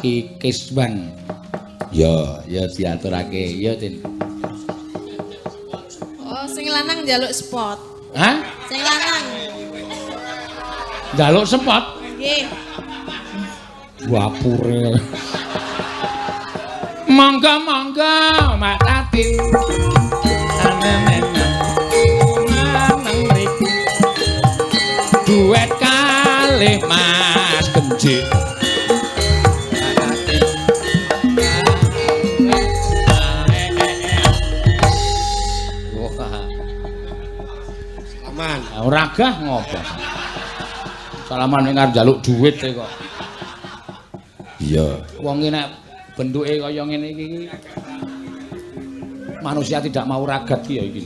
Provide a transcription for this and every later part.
Ki Kiswan. Ya, ya diaturake. Ya, Tin. Oh, sing lanang njaluk spot. Hah? Sing lanang. Njaluk spot? Nggih. Wapure. Mangga mangga Mak Tatin. Duet kalih Mas Kenjit. Salaman. Ora gah ngopo. Salaman ning arep njaluk dhuwit e kok. Iya. Wong iki nek bentuke kaya ngene iki manusia tidak mau ragat ki ya iki.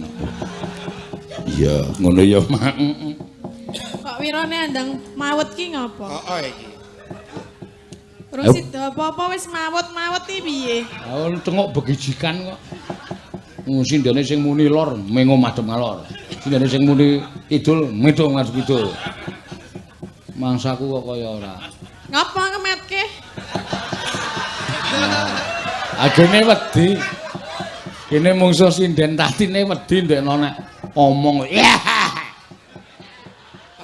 Iya, ngono ya, Mak. Kok wirone andang mawet ki ngopo? Heeh iki. Urung sida apa-apa wis mawet-mawet iki piye? Oh, tengok begijikan kok. Sindene sing muni lor mengo madhep ngalor. Sindene sing muni kidul medo madhep kidul. Mangsaku kok kaya ora. Ngapa ngemetke? Agene wedi. Kene mungsuh sinden tatine wedi ndekno nek omong.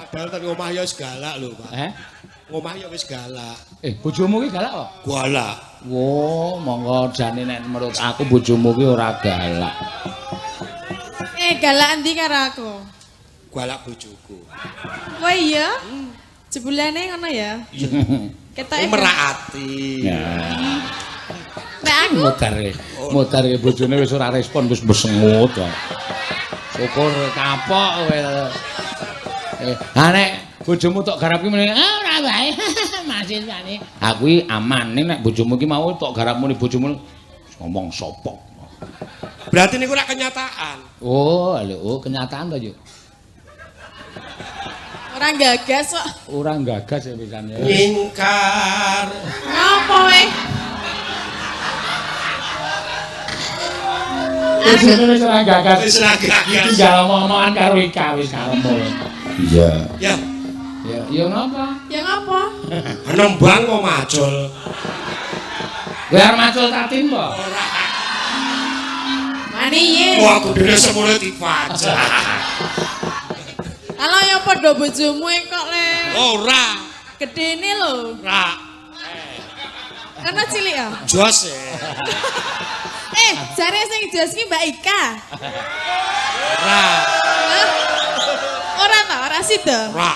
Padahal ten omah ya wis galak lho, Pak. Eh? Omah ya wis galak. Bojomu ki galak apa? Galak. Wo, monggo jane nek menurut aku bojomu ki ora galak. Galak endi karo aku? Galak bojoku. Oh iya? Jebulane ngono ya? Ketoke merak ati. Ya. Nek aku mudare bojone wis ora respon wis besengut. Syukur kapok kowe. Ha nek bojomu tok garap ki muni, ah ora wae. Masih jane. Aku iki aman ning nek bojomu ki mau tok garap muni bojomu ngomong sapa. Berarti niku ora kenyataan. Oh, lho, oh kenyataan to, Yuk. Ora gagas kok. Ora gagas ya pisan ya. Nyingkar. Ngopo kowe? Wis ora gagas. Wis ora gagas. Tinggal omong-omongan karo Ika wis karepmu. Iya. Ya. Ya, ya ngapa? Ya ngapa? Nembang kok macul. Kowe arep macul Tatin po? Ora. Mani ye. Wah, kudune semono dipajak. Ala ya padha bojomu kok le. Ora. Gedene lho. Ora. Karena cilik ya? Jos e. Jare sing jos ki Mbak Ika. Ora. Ora ta, ora sida. Ora.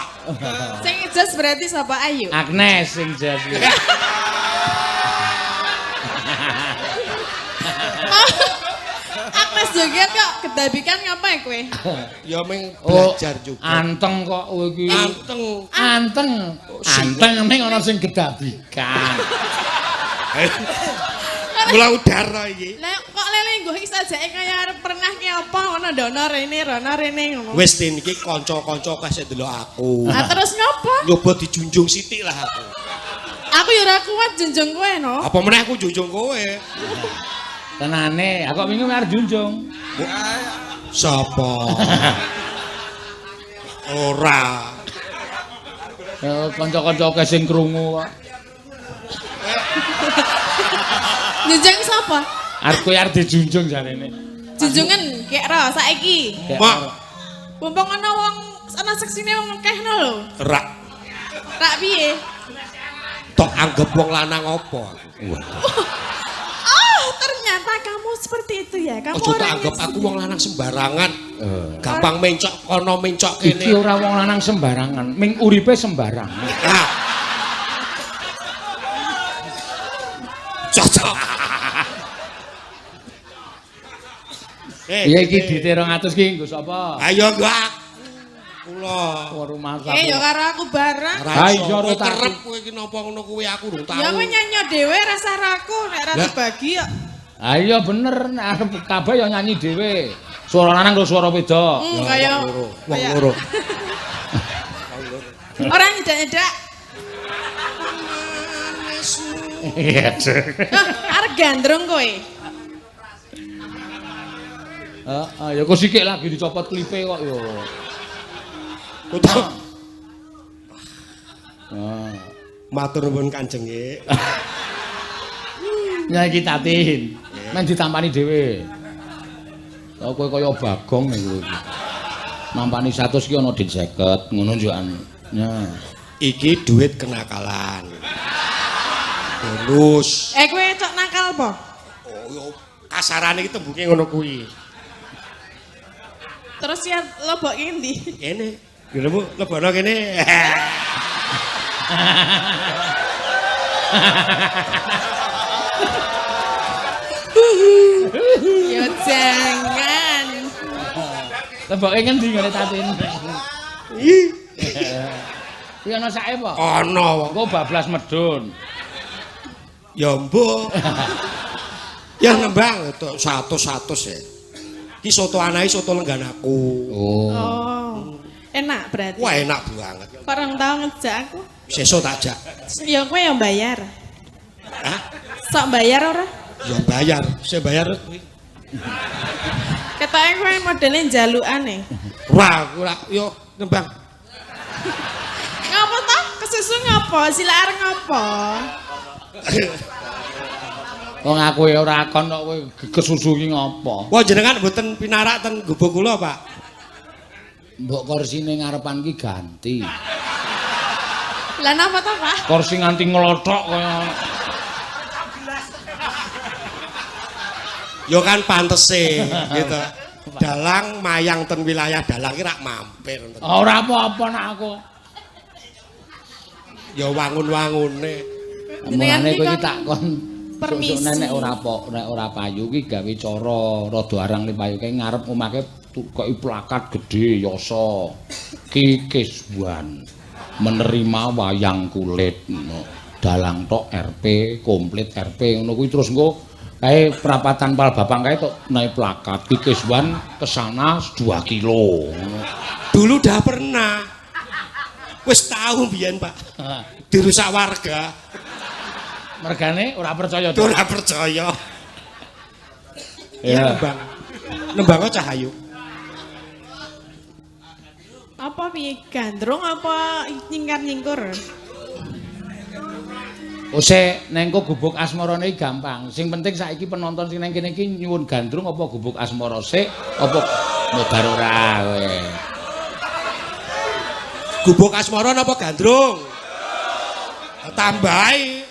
Sing jos berarti sapa Ayu? Agnes sing jos ki. Agnes joget kok kedabikan ngapa ya kowe? Ya meng belajar juga. Anteng kok kowe iki. Anteng. Anteng. Anteng ning ana sing gedabikan. Mula udara iki. Lah kok lele nggo iki sajake kaya arep pernah ki apa ngono ndono rene rono rene ngono. Wis tin iki kanca-kanca kasih delok aku. Lah terus ngopo? Nyoba dijunjung sithik lah aku. Aku ya ora kuat junjung kowe no. Apa meneh aku junjung kowe? Tenane, aku wingi arep junjung. Sapa? Ora. Kanca-kanca akeh sing krungu kok. Junjung sapa? Arep kowe arep dijunjung jarene. Junjungan kek ro saiki. Mak. Mumpung ana wong ana seksine wong akeh no lho. Rak. Rak piye? Tok anggap wong lanang apa aku? Oh, ternyata kamu seperti itu ya. Kamu ojo tak anggap aku wong lanang sembarangan. Gampang mencok kono mencok kene. Iki ora wong lanang sembarangan, ming uripe sembarangan. Nah. Cocok. Iya iki dite 200 ki nggo sapa? Ayo nggo aku. Kula. Rumah aku. Ya karo aku bareng. Ha iya ora kerep kowe iki napa ngono kuwi aku urung tau. Ya kowe nyanyi dhewe rasah raku nek ra dibagi kok. Ha iya bener nek arep kabeh ya nyanyi dhewe. Suara lanang karo suara wedok. Kaya wong loro. Ora nyedak-nyedak. Iya. Arep gandrung kowe. Heeh, ya kok sikik lagi dicopot klipe kok ya. Kudu. Heeh. Matur nuwun Kanjeng. Ya iki Tatin. Men ditampani dhewe. Lah kowe kaya Bagong ning kowe iki. Nampani 100 ki ana dit 50 ngono njukan. Ya. Iki duit kenakalan. Bonus. Eh kowe cok nakal apa? Oh, yo kasarane iki tembunge ngono kuwi. Terus ya lebokke endi? Kene. Ngene lebono kene. Ya jangan. Leboke ngendi ngene Tatin? Ih, Kuwi ana sake apa? ana. Engko bablas medun. Ya mbok. Ya nembang tok 100-100 ya. Ki soto anake soto lenggan aku. Oh. Oh. Enak berarti. Wah enak banget. Kok rong tau ngejak aku? Sesuk tak jak. Ya kowe yang bayar. Hah? Sok bayar ora? Ya bayar. Saya bayar kuwi. Ketoke kowe modele njalukane. Ora, aku ora yo nembang. Ngapa toh? Kesusu ngapa? Sila arep ngapa? Wong aku ya ora kon kok kowe kesusu ki ngopo? Wah jenengan mboten pinarak ten gubuk kula, Pak. Mbok korsine ngarepan ki ganti. Lah napa toh, Pak? Kursi nganti nglothok kaya Ya kan pantese gitu. Dalang mayang ten wilayah dalang ki rak mampir. Ora apa-apa nak aku. Ya wangun-wangune. Mulane kowe iki tak kon permisi. Sok-sok nek ora apa nek ora payu ki gawe cara rada arang le payu kae ngarep omahke tukoki plakat gedhe yasa Ki Kiswan menerima wayang kulit ngono. Dalang tok RP komplit RP ngono kuwi terus engko kae perapatan Pal Bapang kae tok naik plakat Ki Kiswan kesana 2 kilo ngono. Dulu dah pernah. Wis tahu biyen, Pak. Dirusak warga. Mergane ora percaya. Ora percaya. Ya. Ya nembang. Nembang Cahayu. Apa piye gandrung apa nyingkar-nyingkur? Ose nengko gubuk asmarane iki gampang. Sing penting saiki penonton sing nang kene iki nyuwun gandrung apa gubuk asmara sik apa mobar ora kowe. Gubuk asmara napa gandrung? Tambahi.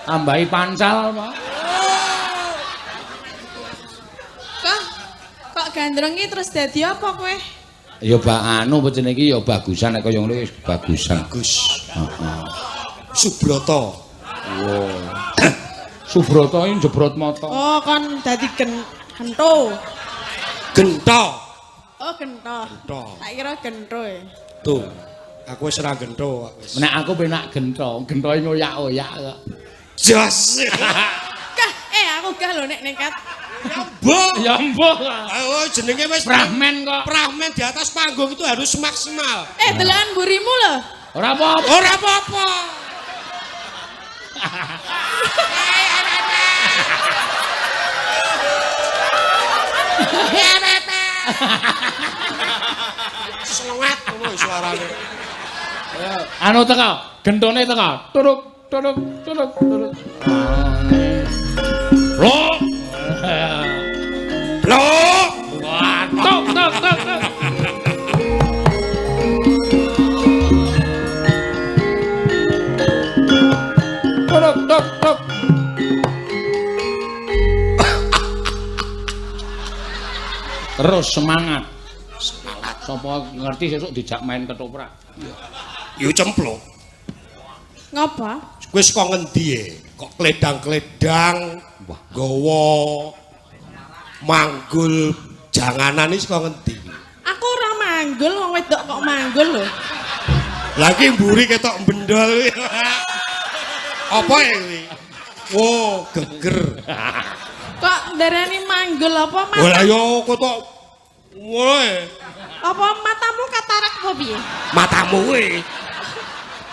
Tambahi pancal apa? Kok gandrung iki terus dadi apa kowe? Ya bak anu apa jenenge iki ya bagusan nek kaya ngono wis bagusan. Bagus. Heeh. Subroto. Wow. Subroto iki jebrot mata. Oh, kon dadi gento. Gento. Oh, gento. Gento. Tak kira gento e. Tuh. Aku wis ora gento wis. Nek aku penak gento, gentoe ngoyak-oyak kok. Jos. Kah, aku gah lho nek nekat. Ya mbok. Ya mbok. Ayo jenenge wis Prahmen kok. Prahmen di atas panggung itu harus maksimal. Delokan mburimu lho. Ora apa-apa. Ora apa-apa. Selengat ngono suarane. Anu teko, gentone teko. Turuk turuk turuk turuk. Lho. Blok. Wah, tok tok tok tok. Turuk tok tok. Terus semangat. Semangat. Sapa ngerti sesuk dijak main ketoprak. Yo cempluk. Ngapa? Kowe saka ngendi e? Kok kledang-kledang, gawa manggul janganan iki saka ngendi? Aku ora manggul, wong wedok kok manggul lho. Lah iki mburi ketok bendol. Apa ya kuwi? Wo, geger. Kok ndarani manggul apa mata? Lah yo ketok ngono e. Apa matamu katarak apa piye? Matamu kuwi.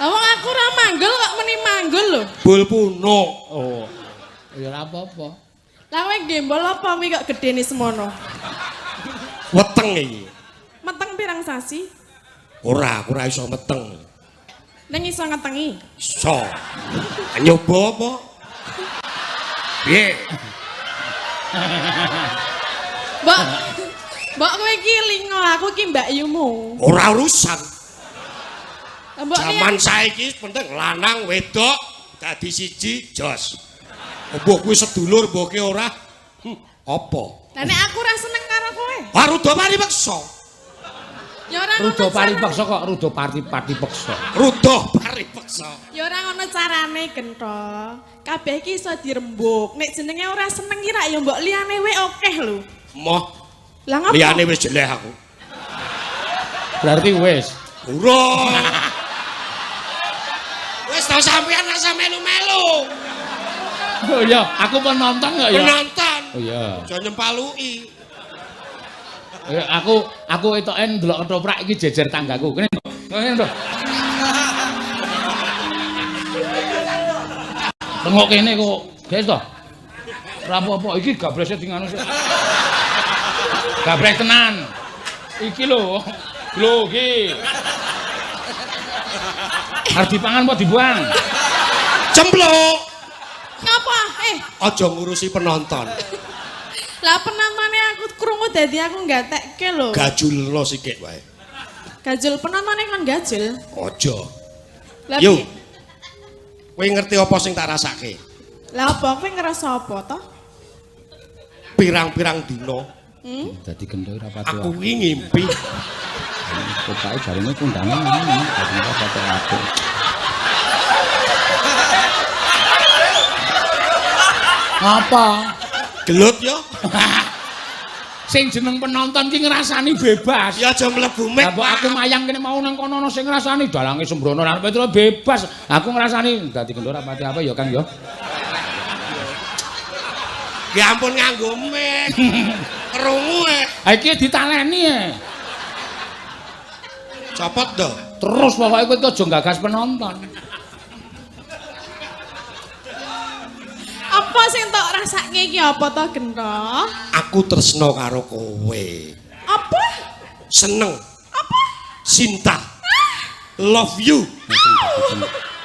Lah wong aku ora manggul kok meni manggul lho. Bul punuk. Oh. Ya ora apa-apa. Lah kowe gembol apa kuwi kok gedene semono? Weteng iki. Meteng pirang sasi? Ora, aku ora iso meteng. Ning iso ngetengi. Iso. Nyoba apa? Piye? Mbok. Mbok kowe iki lingo, aku iki mbakyumu. Ora urusan. Mbok jaman saiki penting lanang wedok dadi siji jos. Mbok kuwi sedulur mbok ki ora. Apa? Lah nek aku ora seneng karo kowe. Ah rudo pari peksa. Ya ora ngono. Rudo pari peksa kok rudo parti-parti peksa. Rudo pari peksa. Ya ora ngono carane, Gento. Kabeh iki iso dirembuk. Nek jenenge ora seneng ki rak ya mbok liyane wae akeh lho. Moh. Lah ngopo? Liyane wis jeleh aku. Berarti wis. Urung. Wis tau sampean rasa melu-melu. Oh iya, aku penonton kok ya. Penonton. Oh iya. Aja nyempaluki. Aku etoke ndelok ketoprak iki jejer tanggaku. Kene. Kene to. Tengok kene kok. Guys to. Ora apa-apa iki gablese dinganu sik. Gablek tenan. Iki lho. Lho iki. Arep dipangan apa dibuang? Cempluk. Ngapa? Aja ngurusi penonton. Lah penontone aku krungu dadi aku gatekke lho. Gajulno sikik wae. Gajul penontone kon gajul. Aja. Lah yo. Kowe ngerti apa sing tak rasake? Lah apa kowe ngerasa apa to? Pirang-pirang dina. Dadi gendho ora pati. Aku iki ngimpi. Pokoke jarine kondangan ngene, dadi ora pati apik. Apa? Gelut yo. Sing jeneng penonton ki ngrasani bebas. Ya aja mlebu mek. Lah mbok aku mayang kene mau nang kono ana sing ngrasani dalange sembrono lan Petro bebas. Aku ngrasani dadi gendho ora pati apa ya Kang ya. Ya ampun nganggo mek. Krungu e. Ha iki ditaleni e. Copot do. Terus pokoke kowe aja gagas penonton. Apa sing tok rasake iki apa to, Gento? Aku tresno karo kowe. Apa? Seneng. Apa? Cinta. Love you.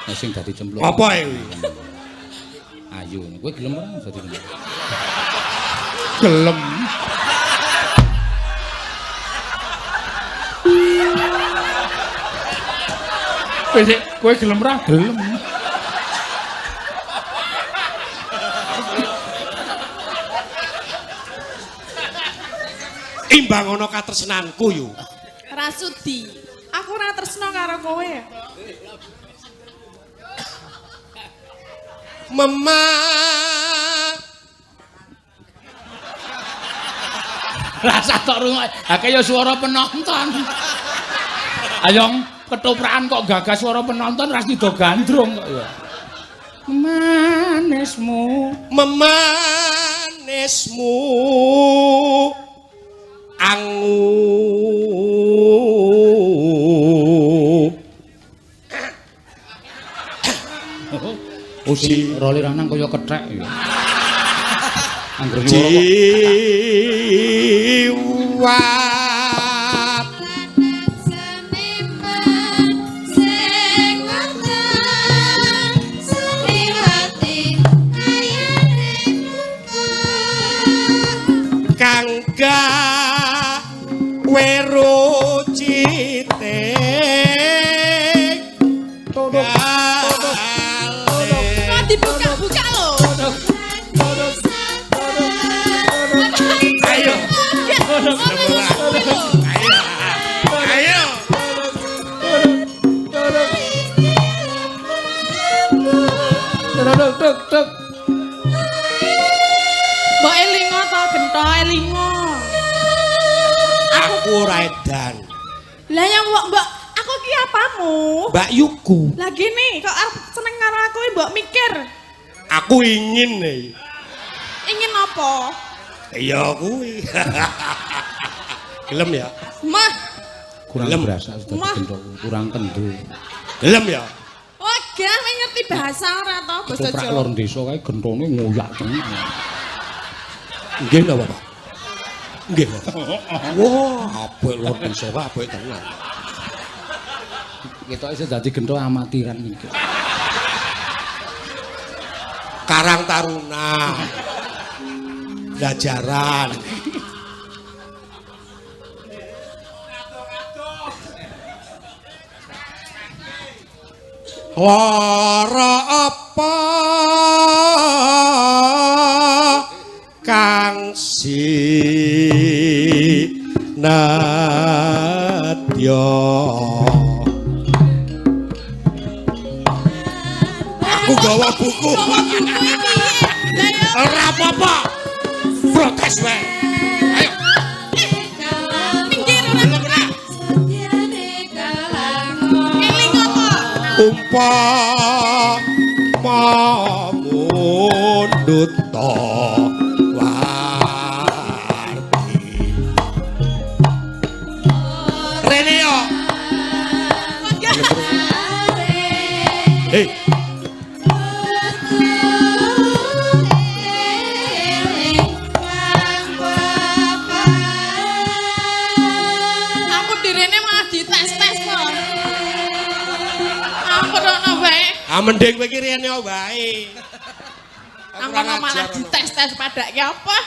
Nek sing dadi cemplung. Apa e kuwi? Ayo, kowe gelem ora dadi cemplung? Gelem. Kowe gelem ora? Gelem. Imbang ana katresnanku yo. Ora sudi. Aku ora tresno karo kowe. Mema. Rasa tok rungok. Ha kaya suara penonton. Ayo ketoprakan kok gagas suara penonton ra sida gandrung kok ya. Manismu, memanismu. Angu. Oh si role lanang kaya kethek ya. Angger swara kok jiwa. Kangga weru cite Todok, Kok dibuka-buka lho. Ayo. Ayo. Tok tok tok. Mbok elingo to, Gento elingo. Aku ora edan. Lah yang mbok aku ki apamu? Mbak Yuku. Lah gini, kok arep seneng karo aku mbok mikir. Aku ingin nih. Ingin apa? Ya kuwi. Gelem ya? Mah. Kurang Gelem. berasa dadi Mah. gendho, kurang kendho. Gelem ya? Wah, gak ngerti bahasa ora to, basa Ketoprak Jawa. lor desa kae gentone ngoyak tenan. Nggih napa, Pak? Nggih, Pak. Wah, apik lor desa kae apik tenan. Ketoke sing dadi gentho amatiran iki. Karang Taruna. Belajaran. Lara apa kang sinadya? Aku gawa buku. Ora apa-apa. Protes wae. Ayo. Minggir ora. Eling apa? Umpama mundhut warti. Rene yo. Hei. Aku direne malah dites-tes kok. Aku rono wae. Ah mending kowe iki rene wae. Aku malah dites-tes padake apa?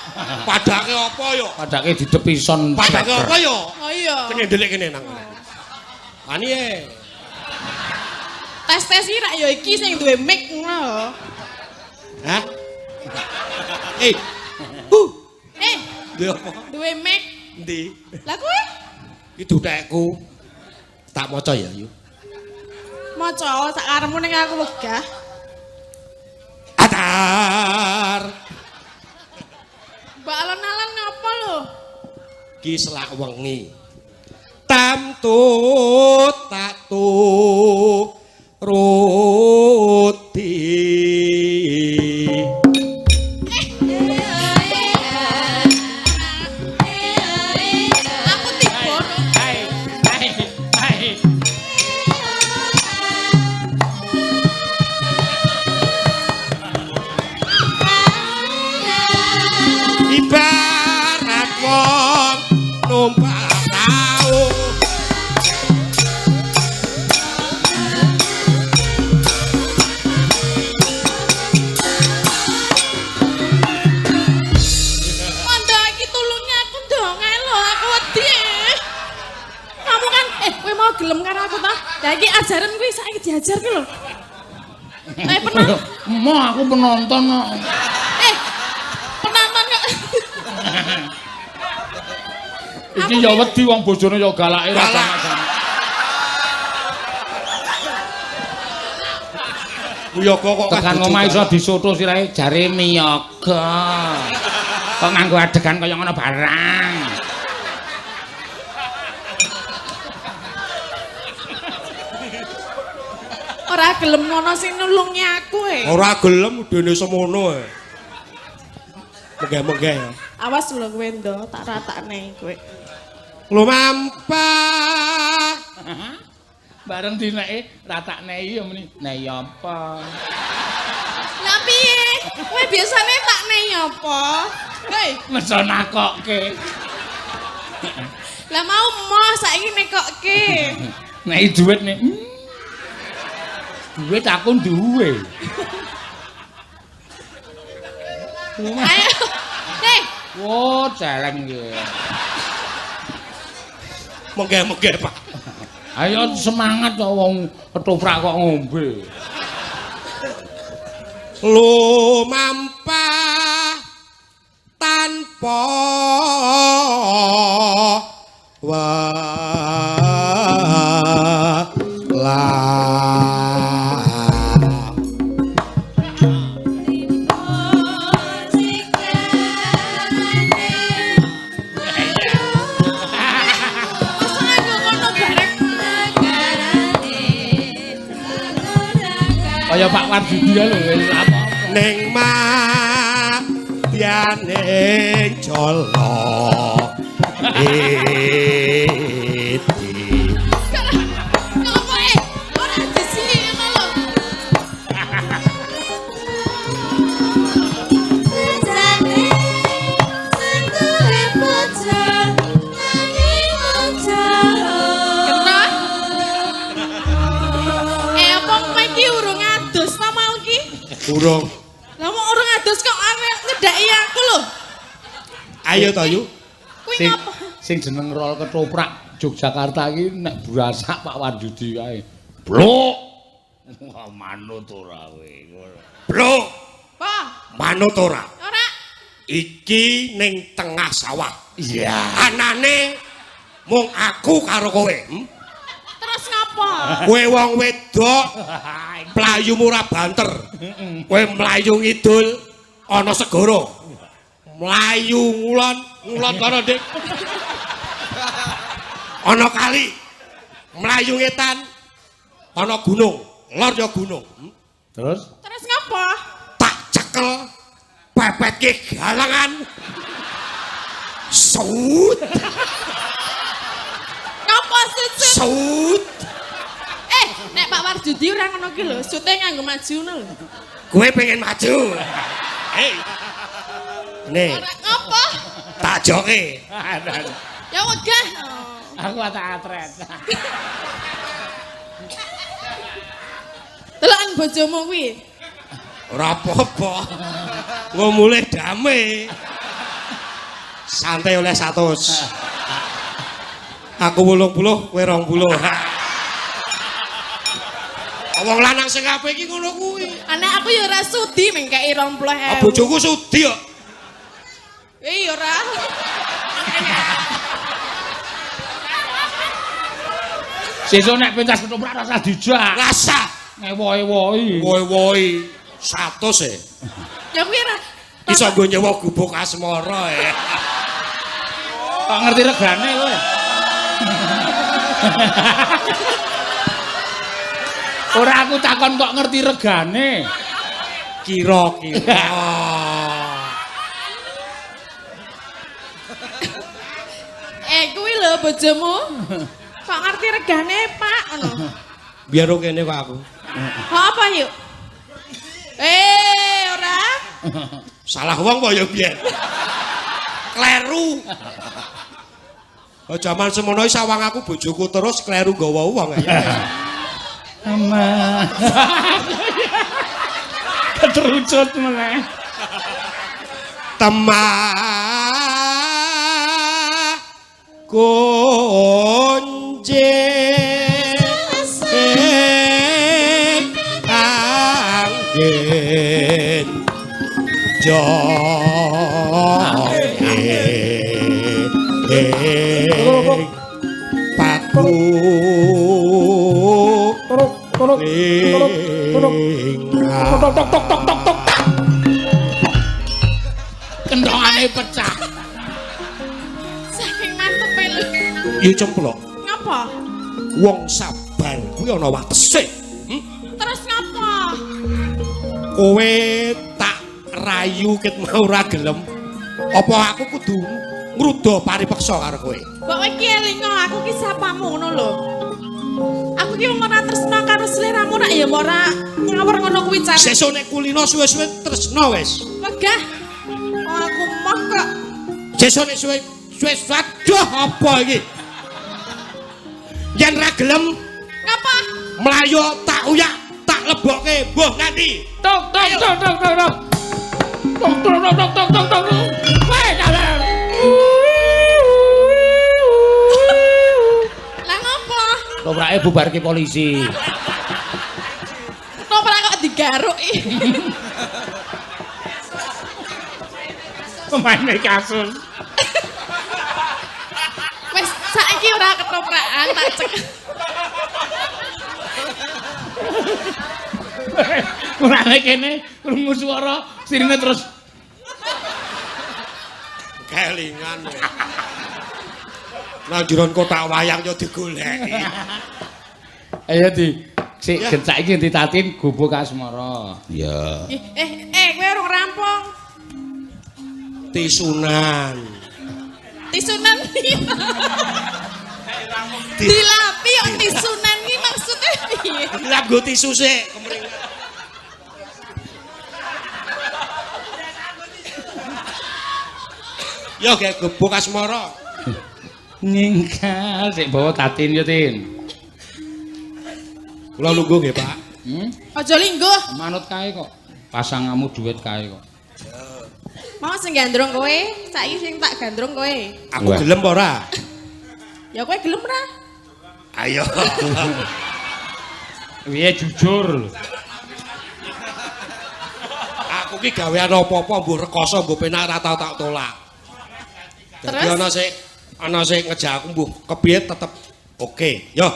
Padake apa yo? Padake didepison. Padake apa yo? Oh iya. Kene ndelik kene nang kene. Ani e. Tes-tes iki rak ya iki sing duwe mic ngono lho. Hah? Eh. Eh, Duwe apa? duwe mic. Endi? Lah kowe Iki dutekku. Tak maca ya, Yu. maca sak karepmu ning aku wegah. Atar. Mbak alon-alon ngapa lho? Ki selak wengi. Tamtu tak turuti. Aku tiba. Hai, hai, hai. Ibarat wong numpak tau. Mondo iki tulungi aku dong ae lho, aku wedi. Kamu kan kowe mau gelem karo aku ta? Lah iki ajaran kuwi saiki diajar ki lho. Pernah Emoh aku penonton kok. Penonton kok. Iki ya wedi wong bojone ya galake ra Galak. sama-sama. Wiyaga kok Tekan omah iso disoto sirahe jare miyaga. Kok nganggo adegan kaya ngono barang. Ora gelem ngono sing nulungi aku e. Ora gelem udene semono e. Menggeh-menggeh ya. Awas lho kowe ndo, tak ratakne kowe. Lumampah. Bareng dineke ratakne ya muni. Nei apa? Lah piye? Kowe biasane tak nei apa? Hei, Meso nakokke. lah mau moh saiki nekokke. Nei dhuwit nek. Duit aku duwe. Ayo. Hei, Wo, celeng iki. Menggeh-menggeh, Pak. Ayo semangat kok wong ketoprak kok ngombe. Lumampah tanpa welas. masa aku ngono bareng. Kaya Pak Warjidi ya lho wis apa. Ning madyaning jala iti. Ngopo e? Ora disini ngono lho. Kena. Urung. Lah mau urung adus kok arep nyedhaki aku lho. Ayo to, Yu. Kuwi ngapa? Sing jeneng rol ketoprak Yogyakarta iki nek burasak Pak Warjudi kae. Blok. Wah, manut ora kowe. Blok. Apa? Manut ora? Ora. Iki ning tengah sawah. Iya. Anane mung aku karo kowe. Terus ngapa? Kowe wong wedok mlayu ora banter. Kowe mlayu ngidul ana segara. Mlayu ngulon, ngulon kono, Dik. Ana kali. Mlayu ngetan ana gunung, lor ya gunung. Terus? Terus ngapa? Tak cekel pepetke galangan. Sut. Ngapa sut? Sut. Nek Pak Warjudi ora ngono ki lho, sute nganggo maju ngono lho. Kowe pengen maju. Hei. Nih. Ora ngapa? Tak joke. Ya wegah. Aku tak atret. Deloken bojomu kuwi. Ora apa-apa. Engko mulih dame. Santai oleh 100. Aku 80, kowe 20. Wong lanang sing apik iki ngono kuwi. Anak aku ya ora sudi mengkeki 20.000. Bojoku sudi kok. Iya ora. Sesuk nek pentas ketoprak rasa dijak. Rasa ngewohi-wohi. Wohi-wohi 100 e. Ya kuwi ora. Iso nggo nyewa gubuk asmara e. Kok ngerti regane kowe? Ora aku takon kok ngerti regane. Kira-kira. Kuwi lho bojomu. Kok ngerti regane, Pak? Ngono. Biar kene kok aku. Kok apa yuk? Ora. Salah wong kok ya biyen. Kleru. Oh, jaman semono sawang aku bojoku terus kleru nggawa wong ya. Ama. Keterucut meneh. Temah kunci angin joge paku tok tok tok tok tok tok kendongane pecah. Saking mantepe lho. Ya cemplok. Ngapa? Wong sabar kuwi ana watese. Terus ngapa? Kowe tak rayu ket mau ora gelem. Apa aku kudu ngruda paripeksa karo kowe? Mbok kowe iki elingo aku ki sapamu ngono lho. Aku ki wong ora tresna karo sliramu rak ya ora ngawur ngono kuwi carane. Sesuk nek kulino suwe-suwe tresna wis. Wegah. Oh, aku moh kok. Sesuk nek suwe suwe aduh apa iki? Yen ra gelem ngapa? Mlayu tak uyak, tak lebokke mbuh nganti. Tok tok tok tok tok tok. Tok tok tok tok tok tok. Weh, dalah. Lah ngopo? Toprake bubarke polisi. Toprak kok digaruki. Pemaine kasus. Wis saiki ora ketoprakan tak cek. Ora kene krungu swara sirine terus kelingan. Nang jeron kotak wayang yo digoleki. Ayo di sik gen saiki ditatin gubuk asmara. Iya. Kowe urung rampung. Tisunan. Tisunan piye? Dilapi kok tisunan iki maksudnya piye? Dilap nggo tisu sik kemringan. Yo gawe gubuk asmara. Nyingkal sik bawa tatin yo, Tin. Kula lungguh nggih, Pak. Aja lingguh. Manut kae kok. Pasanganmu duit kae kok. Mau sing gandrung kowe, saiki sing tak gandrung kowe. Aku gelem apa ora? Ya kowe gelem ora? Ayo. Piye jujur. Aku ki gawean apa-apa mbuh rekoso mbuh penak ora tau tak tolak. Dadi ana sing ngejak aku mbuh kepiye tetep oke. Yo.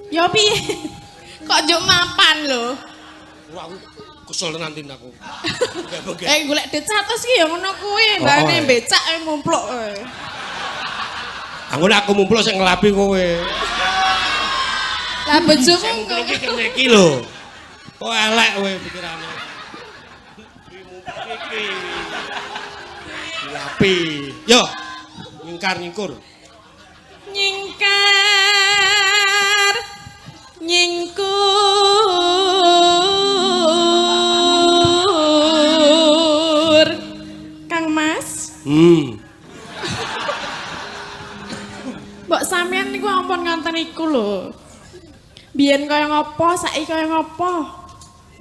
Yo piye? Kok njuk mapan lho. Aku kesel tenan tin aku. Golek duit 100 ki ya ngono kuwi, mbane becak mumpluk kowe. Aku nek aku mumpluk sing ngelapi kowe. Lah bojomu kok iki kene iki lho. Kok elek kowe pikirane. Iki. Dilapi. Yo. Nyingkar nyingkur. Nyingkar nyingkur. Kang Mas. Mbok sampean niku ampun ngonten iku lho. Biyen kaya ngopo, saiki kaya ngopo?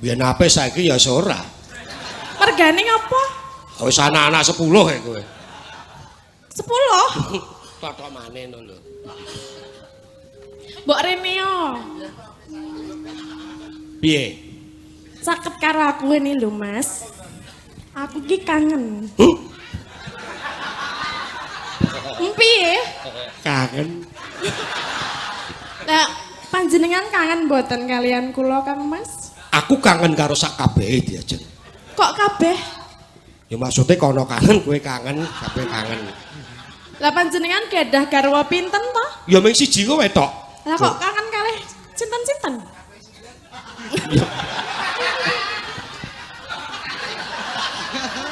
Biyen ape saiki ya ora. Mergane ngopo? Wis anak-anak 10 kae kowe. 10? Totok maneh ngono lho. Mbok rene yo. Piye? Caket karo aku ini lho, Mas. Aku ki kangen. Huh? Piye? Kangen. Lah panjenengan kangen mboten kalian kula, Kang Mas? Aku kangen karo sak kabehe diajeng. Kok kabeh? Ya maksudnya kono kangen, kowe kangen, kabeh kangen. Lah panjenengan gadah garwa pinten to? Ya mung siji kowe tok. Lah kok kangen kalih sinten-sinten?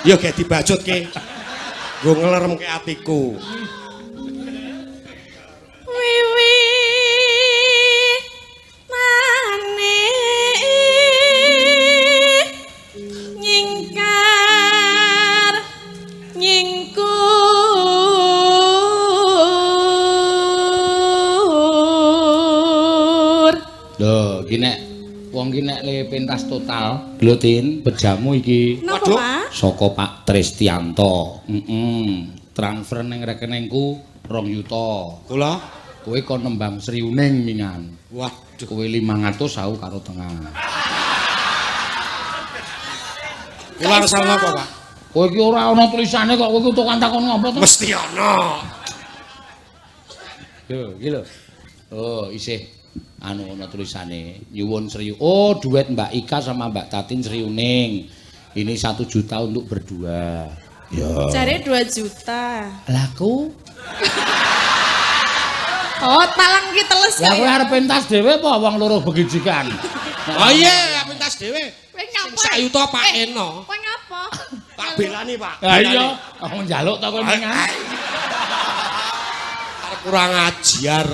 Ya gek dibacutke. Nggo ngleremke atiku. Wiwi mane nyingkar nyingkur. Lho, iki nek wong iki nek le pentas total, lho Tin, bejamu iki. Napa, Pak? Saka Pak Tristianto. Transfer ning rekeningku 2 yuta. Kula kowe kon nembang Sriuning mingan. Waduh, kowe 500 aku karo tengah. Kula asal napa, Pak? Kowe iki ora ana tulisane kok kowe iki tukang takon ngopo to? Mesti ana. Lho, iki lho. Oh, isih anu ana tulisane nyuwun Sri. Oh, duet Mbak Ika sama Mbak Tatin Sriuning. Ini 1 juta untuk berdua. Ya. Jare 2 juta. Lah ku. Oh, talang ki teles. Lah kowe arep pentas dhewe apa wong loro begijikan? Oh iya, pentas dhewe. Kowe ngapa? Sing sak yuta Pak Eno. Kowe ngapa? Tak belani, Pak. Lah iya, aku njaluk ta kowe mingan. Arep kurang ajar.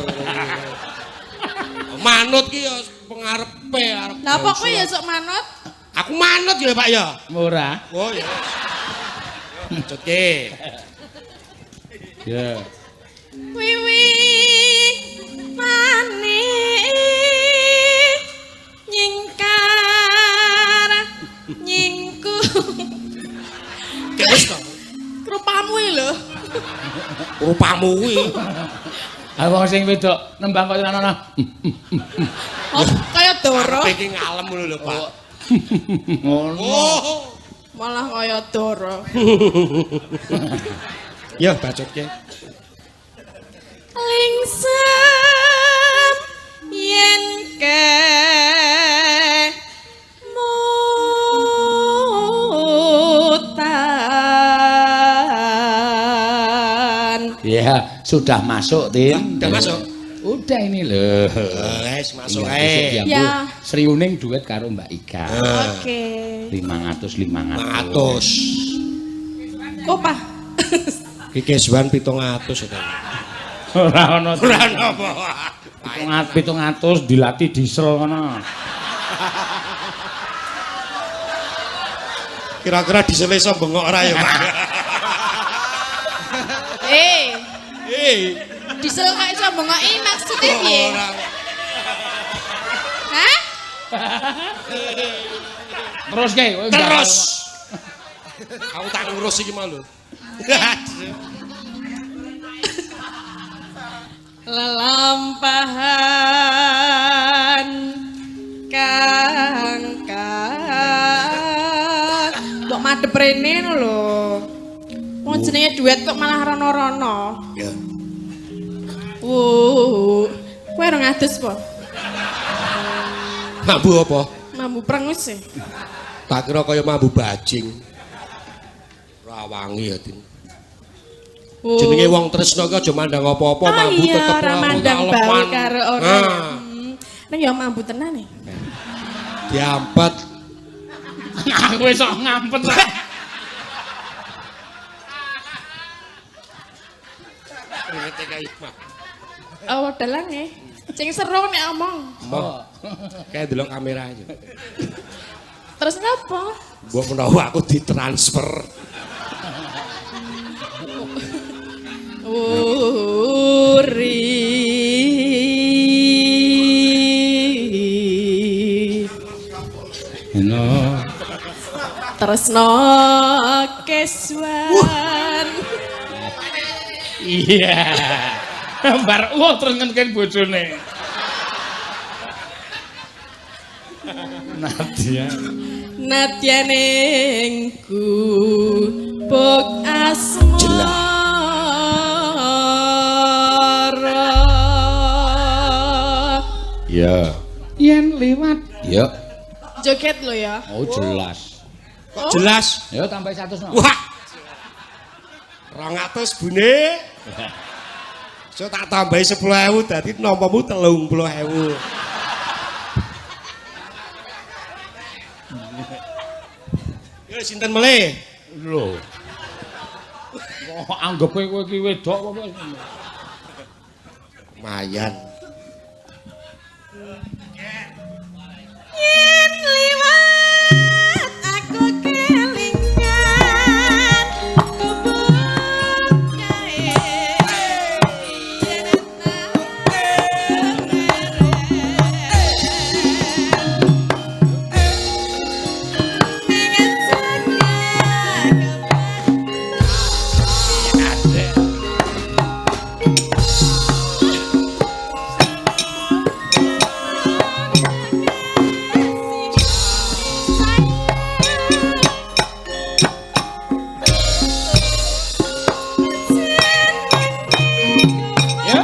Manut ki ya pengarepe arep. Lah apa kowe ya sok manut? Aku manut ya, Pak ya. Ora. Oh ya. Bacutke. Ya. Wiwi mane nyingkar nyingku. Wis to. Rupamu iki lho. Rupamu kuwi. Ha wong sing wedok nembang kok ana. Oh, kaya doro. Iki ngalem ngono lho, Pak. Ngono. Malah kaya doro. Ya bacutke. Lingsem yen kemutan. Ya, sudah masuk, Tin. Sudah masuk. Udah ini lho. Wes masuk ae. Ya. Sriuning duet karo Mbak Ika. Oke. 500 500. 500. Opah. Iki keswan 700 ya. Ora ana. Ora ana apa. 700 dilatih diesel ngono. Kira-kira diesel iso bengok ora ya, Pak? Diesel kok iso bengoki maksudnya piye? Hah? Terus ke kowe Terus. Aku tak ngurus iki mau lho. Lelampahan kang kang mbok madhep rene ngono lho. Wong jenenge duet kok malah rono-rono. Ya. Wuh. Kowe ora ngadus po? Mambu apa? Mambu prengus e. Tak kira kaya mambu bajing. Ora wangi ya, Din. Jenenge wong tresno ki aja mandang apa-apa, mambu iya, tetep ora mandang bau karo ora. Ning ya mambu tenan e. Diampet. Aku wis sok ngampet. Oh, dalang e. Sing seru nek omong. Moh. Kayak delok kamera aja. Terus napa? Mbok menawa aku ditransfer. Uri. Halo. Tresno keswan. Iya. Bar terus ngenken bojone. Nadia. Nadya ning gubuk asmara. Iya. Yen liwat. Iya. Joget lho ya. Oh jelas. Kok jelas? Ya tambah 100 no. Wah. 200 bune. So tak tambahi 10.000 dadi nampamu 30.000. Yo sinten melih? Lho. Kok anggepe kowe iki wedok apa? Lumayan. Yen liwat aku kelingan gubuk kae yen Ya.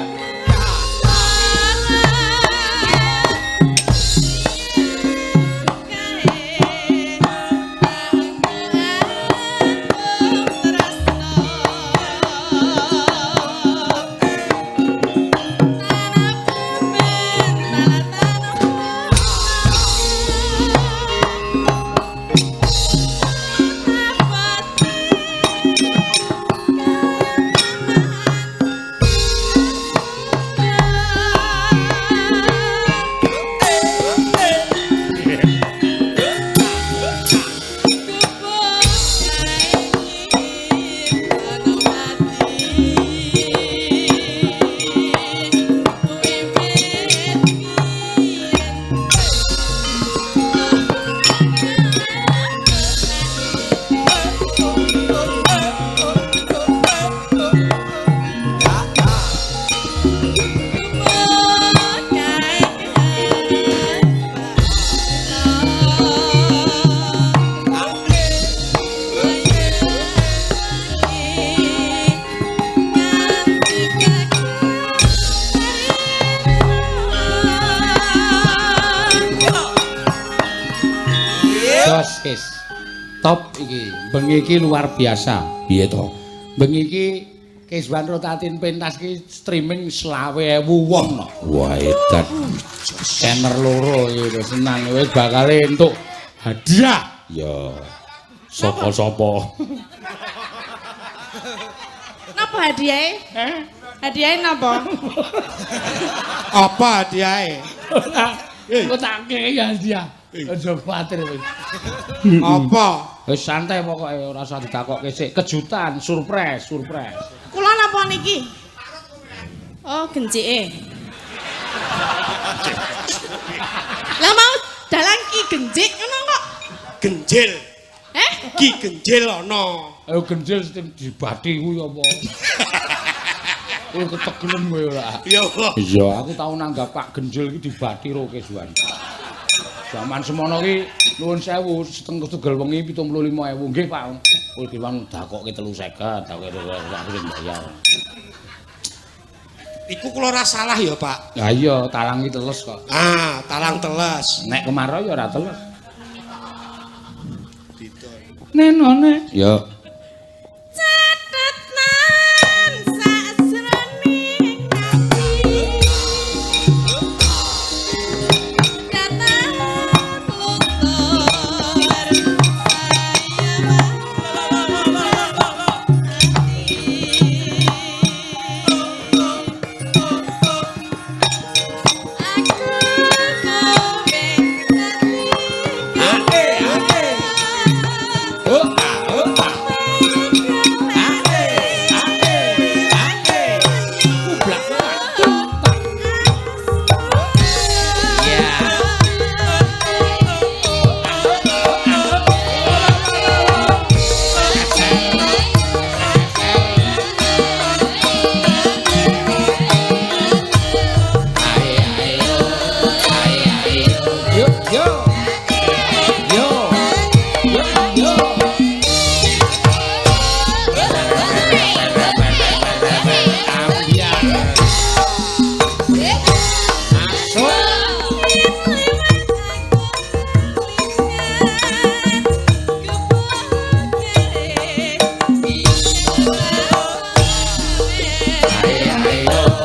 Jos kes. Top iki. Bengi iki luar biasa. Piye to? Bengi iki Keswan Rotatin pentas iki streaming 20.000 wong no. Wah, edan. Scanner loro iki wis senang wis bakal entuk hadiah. Ya. Sapa-sapa. Napa hadiahe? Heh? Hadiahe napa? Apa hadiahe? Engko tak kei hadiah. Aja kuwatir kowe. Apa? Wis santai pokoke ora usah ditakokke sik. Kejutan, surprise, surprise. Kula napa niki? Oh, gencike. Lah mau dalang ki gencik ngono kok. Genjil. Eh? Ki Genjil ana. Ayo genjil sing dibati kuwi apa? Kowe ketegelen kowe ora? Iya, Pak. Iya, aku tau nanggap Pak Genjil iki dibati Rokesuan. Zaman semono ki nuwun sewu setengah tugel wengi 75.000 nggih Pak. Kowe diwan dakokke 350, dakokke 350 aku sing bayar. Iku kula ora salah ya, Pak. Lah iya, talang iki teles kok. Ah, talang teles. Nek kemarau ya ora teles. Nenone. Ya. Catetan sajroning ati. Kata luntur Yo yo. Yo. Yo yo. Ambiar. Masuk. Ayo ayo. Eh eh la le le la. Le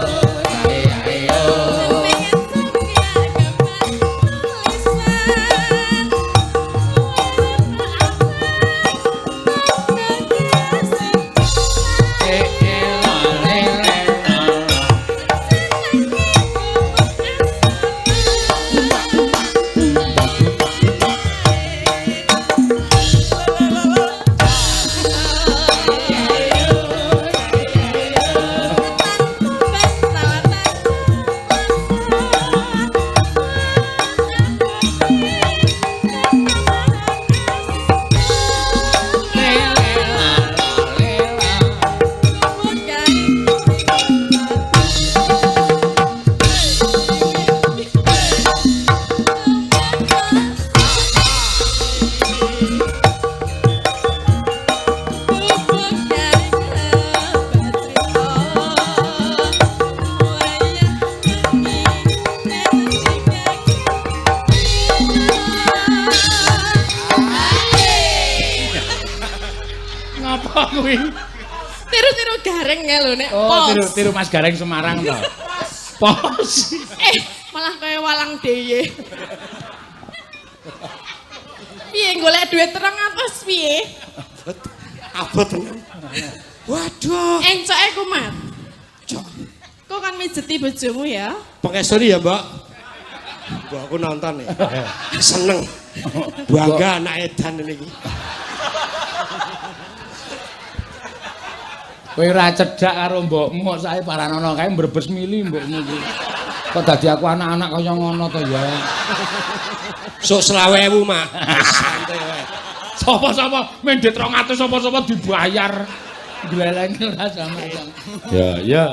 le la le la. Ngapa kuwi? Tiru-tiru gareng ya lho nek Oh, pos. tiru tiru Mas Gareng Semarang to. Pos. Eh, malah kaya walang deye. Piye golek duit 200 piye? Abot. Abot tenan. Waduh. Encoke kumat. Cok. Kok kan mijeti bojomu ya? Pengesori ya, Mbak. Mbak aku nonton ya. Seneng. Bangga anak edan ini iki. Kowe ora cedhak karo mbokmu kok sae paranono kae mbrebes mili mbokmu iki. Kok dadi aku anak-anak kaya ngono to ya. Sok 20.000, Mak. Santai wae. Sapa-sapa mendhet 200 sapa-sapa dibayar. Gleleng ora sama-sama. Ya, ya.